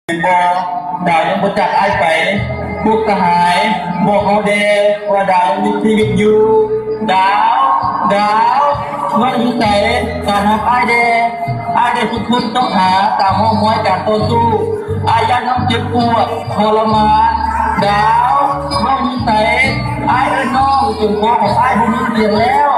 ແມ່ນບໍ່? ດາວຍັງບໍ່ຈາກອ້າຍໄປ. ພວກສະຫາຍ ບອກເຮົາແດ່ວ່າດາວຍັງມີຊີວິດຢູ່. ດາວ ດາວ ເມືອງຢູ່ໃສ? ການຮັບອ້າຍແດ່. ອ້າຍໄດ້ຝຶກຝົນຊອກຫາຕາມຮ່ອງຮອຍການຕໍ່ສູ້. ອ້າຍຢ້ານນ້ອງເຈັບປວດທໍລະມານ. ດາວ ເມືອງຢູ່ໃສ? ອ້າຍເອີ້ນນ້ອງຈົນຄໍຂອງອ້າຍບໍ່ມີສຽງແລ້ວ.